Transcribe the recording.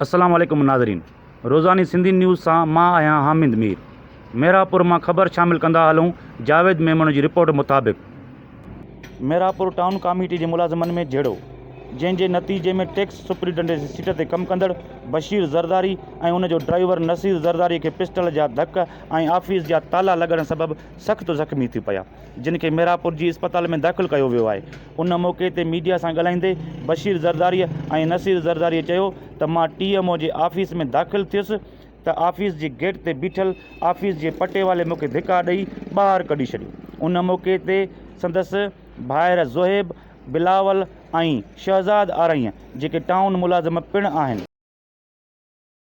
السلام عليڪم ناظرين روزاني سنڌي نيوز سان مان آهيان حامد مير ميراپور مان خبر شامل ڪندا هلون جاويد ميمڻ جي رپورٽ مطابق ميراپور ٽائون ڪاميٽي جي ملازمن ۾ جهيڙو جنهن جي نتيجي ۾ ٽيڪس سپرنٽنڊنٽ جي سيٽ تي ڪم ڪندڙ بشير زرداري ۽ ان جو ڊرائيور نصير زرداري کي پسٽل جا ڌڪ ۽ آفيس جا تالا لڳڻ سبب سخت زخمي ٿي پيا جن کي ميراپور جي اسپتال ۾ داخل ڪيو ويو آهي. ان موقعي تي ميڊيا سان ڳالهائيندي بشير زرداريء ۽ نصير زرداريء چيو ته مان ٽي ايم او جي آفيس ۾ داخل ٿيس ته آفيس جي گيٽ تي بيٺل آفيس جي پٽيوالي مون کي ڌڪا ڏئي ٻاهر ڪڍي ڇڏيو. ان موقعي تي سندس ڀائر زوهيب، بلاول ۽ شهزاد آرائين جيڪي ٽائون ملازم پڻ آهن.